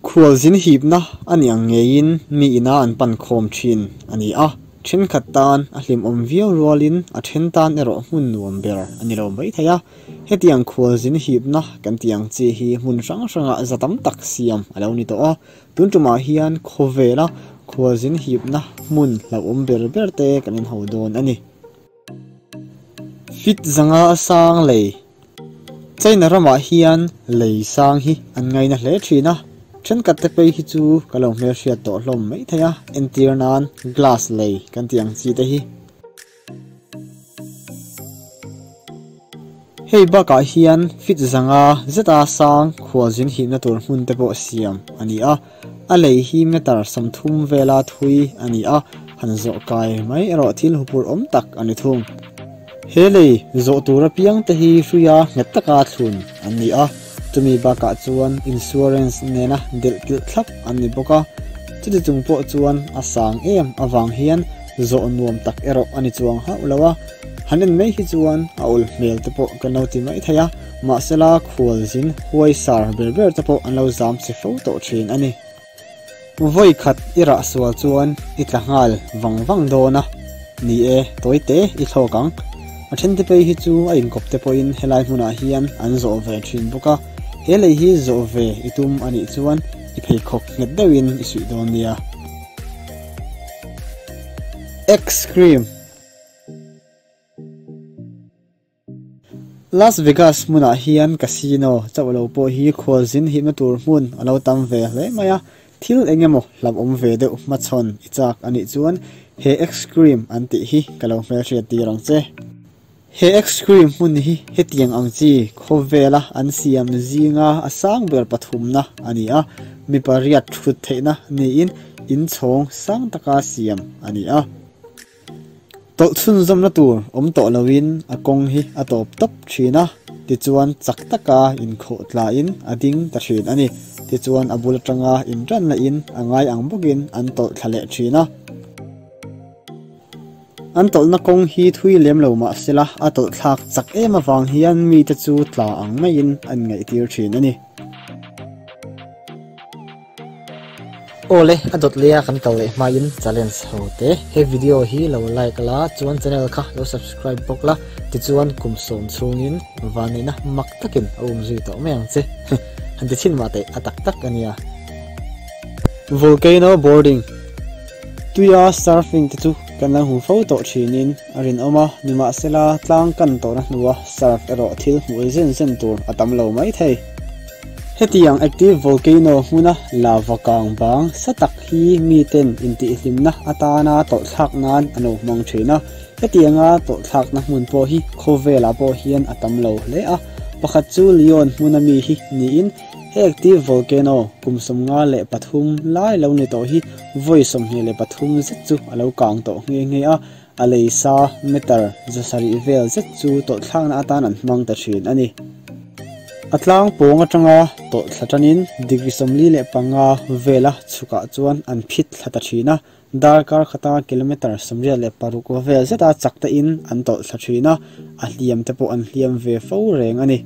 Khualzin hipna a nih ang ngeiin mi ina an pan khawm thin a ni a, thenkhat tan a hlimawm viau rualin a then tan erawh hmun nuam ber a ni lo mai thei a. Hetiang khualzin hipna kan tih ang chi hi hmun hrang hrangah za tam tak siam a lo ni tawh a, tun tumah hian khawvela khualzin hipna hmun hlauhawm ber ber te kan inho dawn a ni. Fit zanga a sang lei. China ramah hian lei sang hi an ngaina hle thin a, thenkhat te phei hi chu ka lo hmelhriat tawh hlawm mai thei a, entir nan glass lei kan tih ang chi te hi. Hei bakah hian fit zanga zeta sang khualzin hipna tur hmun te pawh siam a ni a. A lei hi meter 30 vela thui a ni a, han zawh kai mai erawh thil hupur awm tak a ni thung. He lei zawh tur apiang te hi hruia nghet taka thlun an ni a, chumi bakah chuan insurance nena delh kilh thlap an ni bawk a, chuti chung pawh chuan a sang em avang hian zawh nuam tak erawh a ni chuang hauh lo a, han en mai hi chuan a awl hmel te pawh kan lo ti mai thei a. Mahsela khualzin huaisar ber ber te pawh an lo zam che fo tawh thin a ni. Vawi khat i rah sual chuan i tla nghal vang vang dawn a, ni e, tawi te i thlawk ang. A then te phei hi chu a inkawp te pawhin helai hmunah hian an zawh ve thin bawk a, he lei hi zawh ve i tum a nih chuan i pheikhawk nghet deuhin i suih dawn nia. X-cream. Las Vegas hmunah hian casino chauh lo pawh hi khualzin hihna tur hmun a lo tam ve hle mai a, thil eng emaw hlauhawm ve deuh hmachhawn i chak a nih chuan he X-cream an tih hi ka lo hmelhriat tir ang che. He X-cream hmun hi hetiang ang chi khawvela an siam zinga a sang ber pathumna a ni a, mipa riat thut theihna niin inchhawng sang taka siam a ni a. Tawlh chhunzawmna tur awm tawh loin a kawng hi a tawp tawp thin a, tichuan chak taka inkhawh tlain a ding ta thin a ni. Tichuan a bul atanga intan lahin a ngai ang bawkin an tawlh thla leh thin a. An tawlhna kawng hi thui lem lo mah sela a tawlh thlak chak em avang hian mite chu tla ang maiin an ngaihtir thin a ni. Awle, a dawt leh a kan kal leh hmain challenge ho te. He video hi lo like la, chuan channel kha lo subscribe bawk la, tichuan kum sawm chhungin vanneihna mak takin a um zui tawh mai ang che. Han ti chhin mah teh a tak tak a nia. Volcano boarding Tuia surfing te chu kan lo hmu fo tawh thinin a rinawm a, nimahsela tlang kan tawhna hnua surf erawh thil hmuh zen zen tur a tam lo mai thei. Hetiang active volcano hmuna lava kang bang sa tak hi miten intihhlimna atana tawlhthlak nan an lo hmang thin a. Hetianga tawlhthlakna hmun pawh hi khawvelah pawh hian a tam lo hle a. Pakhat chu Lyon hmuna mi hi niin he active volcano kum 53 lai lo ni tawh hi vawi 23 zet chu a lo kang tawh nghe nghe a. A lei sa meter 700 vel zet chu tawlhthlakna atan an hmang ta thin a ni. A tlang pawng atanga tawlhthla tanin degree 45 vela chhukah chuan an phit thla ta thin a, darkar khata kilometer 86 vel zeta chak te in an tawlhthla thin a, a hliam te pawh an hliam ve fo reng a ni.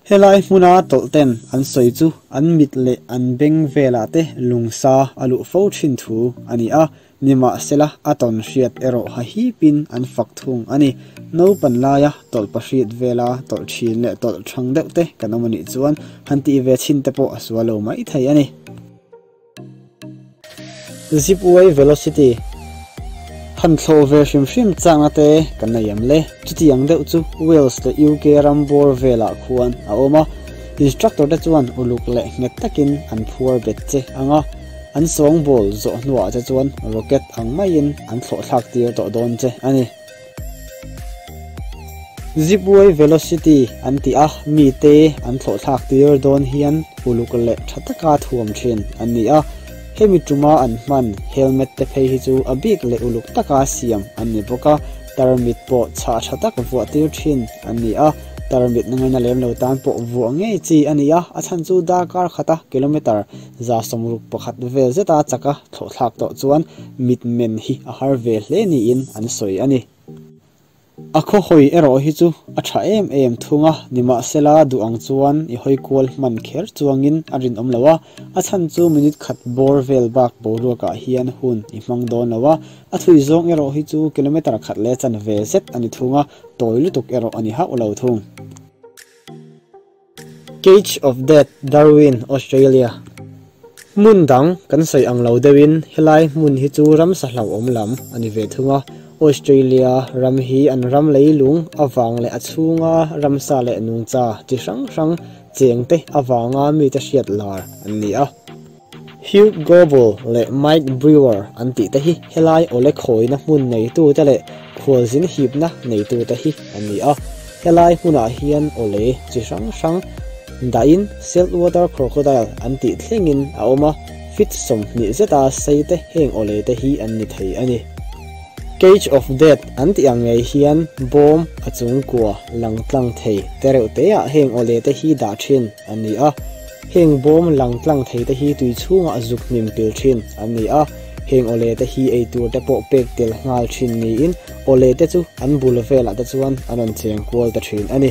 Helai hmuna tawlh ten an sawi chu an mit leh an beng velah te lungsa a luh fo thin thu a ni a, nimahsela a tawn hriat erawh ha hipin an fak thung a ni. Naupan laia tawlh pahrit vela tawlh thin leh tawlh thang deuh te kan awm a nih chuan han tih ve chhin te pawh a sual lo mai thei a ni. Zipway Velocity Han thlawh ve hrim hrim chakna te kan nei em le? Chutiang deuh chu Wales leh UK ram bawr velah khuan a awm a, instructor te chuan uluk leh nghet takin an phuar bet che ang a, an sawngbawl zawh hnuah che chuan rocket ang maiin an thlawh thlak tir tawh dawn che a ni. Zipway Velocity an ti a, mite an thlawh thlak tir dawn hian uluk leh tha taka thuam thin an ni a, hemi tuma an hman helmet te phei hi chu a bik leh uluk taka siam an ni bawk a, tarmit pawh chhah tha tak vuah tir thin an ni a, tarmit na ngaina lem lo tan pawh vuah ngei chi a ni a, a chhan chu darkar khata kilometer 61 vel zeta chaka thlawh thlak tawh chuan mit men hi a har ve hle niin an sawi a ni. A khaw hawi erawh hi chu a tha em em thung a, nimahsela duh ang chuan i hawi kual hman kher chuangin a rinawm lo a, a chhan chu minute khat bawr vel bak boruakah hian hun i hmang dawn lo a, a thui zawng erawh hi chu kilometre khat leh chanve zet a ni thung a, tawi lutuk erawh a ni hauh lo thung. Cage of Death, Darwin, Australia Hmun dang kan sawi ang lo deuhin helai hmun hi chu ramsa hlauhawm lam a ni ve thung a. Australia ram hi an ram leilung avang leh a chhunga ramsa leh nungcha chi hrang hrang chengte avanga mite hriat lar an ni a. Hugh Goble leh Mike Brewer an tih te hi helai awle khawina hmun neitute leh khualzin hipna neitute hi an ni a. Helai hmunah hian awle chi hrang hrang dahin saltwater crocodile an tih thlengin a awm a, feet 20 zeta sei te heng awle te hi an ni thei a ni. Cage of Death an tih ang ngei hian bawm a chung kua lang tlang thei tereuh teah heng awle te hi dah thin an ni a. Heng bawm lang tlang thei te hi tui chhungah zuk hnim pil thin an ni a, heng awle te hi ei tur te pawh pek tel nghal thin niin awle te chu an bul velah te chuan an rawn cheng kual ta thin a ni.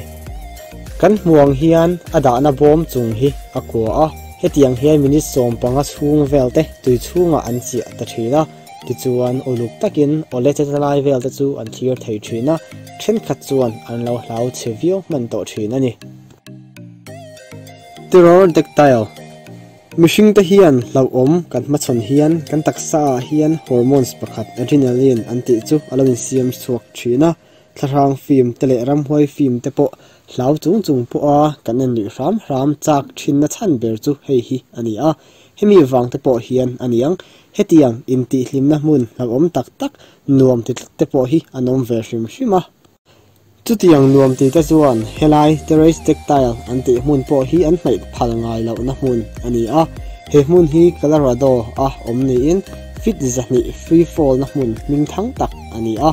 Kan hmu ang hian a dahna bawm chung hi a kua a, hetiang hian minute 15 chhung vel te tui chhungah an chiah ta thin a, tichuan uluk takin awle che lai vel te chu an thlir thei thin a, thenkhat chuan an lo hlau chhe viau hman tawh thin a ni. Pterodactyl Mihring te hian hlauhawm kan hmachhawn hian kan taksa ah hian hormones pakhat adrenaline an tih chu a lo insiam chhuak thin a, thlahrang film te leh ramhuai film te pawh hlau chung chung pawha kan en luih hram hram chak thinna chhan ber chu hei hi a ni a, hemi vang te pawh hian a niang. Hetiang intihhlimna hmun hlauhawm tak tak nuam ti tlat te pawh hi an awm ve hrim hrim a. Chutiang nuam ti te chuan helai Pterodactyl an tih hmun pawh hi an hnaih phal ngai lohna hmun a ni a, he hmun hi Colorado a awm niin feet 200 free fall na hmun hming thang tak a ni a.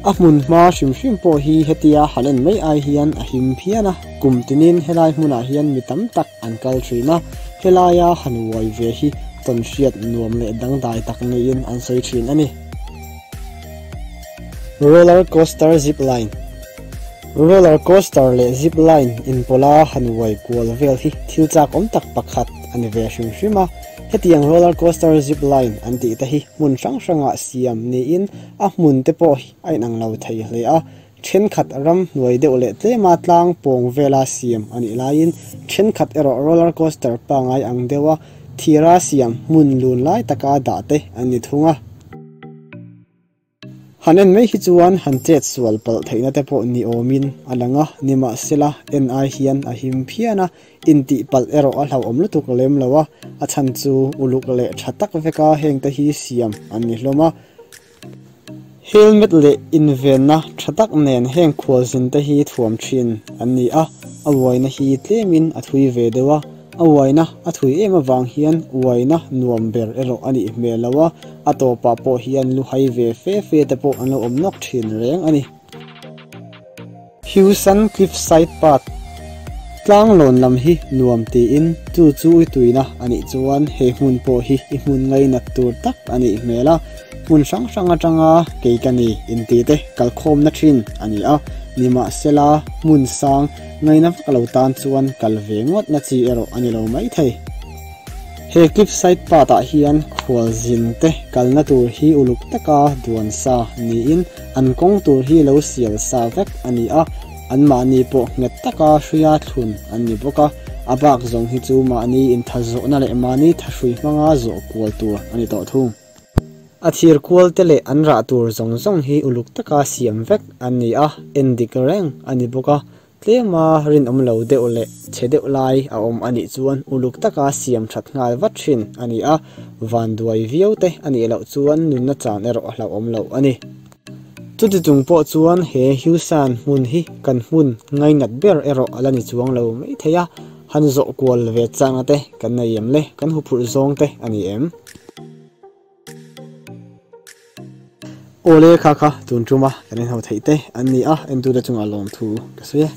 A hmun hma hrim hrim pawh hi hetia han en mai ai hian a him phian a, kum tinin helai hmunah hian mi tam tak an kal thin a, helaia han uai ve hi tawn hriat nuam leh dangdai tak niin an sawi thin a ni. Roller coaster zip line Roller coaster leh zip line inpawla han uai kual vel hi thil chak awm tak pakhat a ni ve hrim hrim a. Hetiang roller coaster zip line an tih te hi hmun hrang hrangah siam niin a hmun te pawh hi a inang lo thei hle a. Thenkhat ram hnuai deuh leh tlema tlang pawng vela siam a nih laiin thenkhat erawh roller coaster pangai ang deuha thira siam hmun lun lai taka dah te an ni thung a. Han en mai hi chuan han chet sual palh theihna te pawh ni awmin a lang a, nimahsela en ai hian a him phian a, intih palh erawh a hlauhawm lutuk lem lo a, a chhan chu uluk leh tha tak veka heng te hi siam an ni hlawm a. Helmet leh invenna tha tak nen heng khualzin te hi thuam thin an ni a, a uaina hi tlemin a thui ve deuh a, a uaina a thui em avang hian uaina nuam ber erawh a nih hmel lo a, a tawpah pawh hian lu hai ve fe fe te pawh an lo awm nawk thin reng a ni. Hewson Cliffside Path Tlang lawn lam hi nuam tiin chu chu i tuina a nih chuan he hmun pawh hi i hmun ngainat tur tak a nih hmel a, hmun hrang hrang atanga kei ka ni intih te kalkhawmna thin a ni a, nimahsela hmun sang ngaina vak lo tan chuan kal ve ngawt na chi erawh a ni lo mai thei. He cliffside path ah hian khualzin te kalna tur hi uluk taka duan sa niin an kawng tur hi lo sial sa vek a ni a, an mahni pawh nghet taka hruia thlun an ni bawk a, a bak zawng hi chu mahni intha zawhna leh mahni thahrui hmanga zawh kual tur a ni tawh thung. A thir kual te leh an rah tur zawng zawng hi uluk taka siam vek an ni a, en dik reng a ni bawk a, tlema rinawm lo deuh leh chhe deuh lai a awm a nih chuan uluk taka siam that nghal vat thin a ni a, van duai viau te a nih loh chuan nunna chan erawh a hlauhawm loh a ni. Chuti chung pawh chuan he Hewson hmun hi kan hmun ngainat ber erawh a la ni chuang lo mai thei a, han zawh kual ve changna te kan nei em le, kan huphurh zawng te a ni em? Awle kha kha tun tuma kan inho theih te an ni a, entute chungah lawmthu ka sawi e.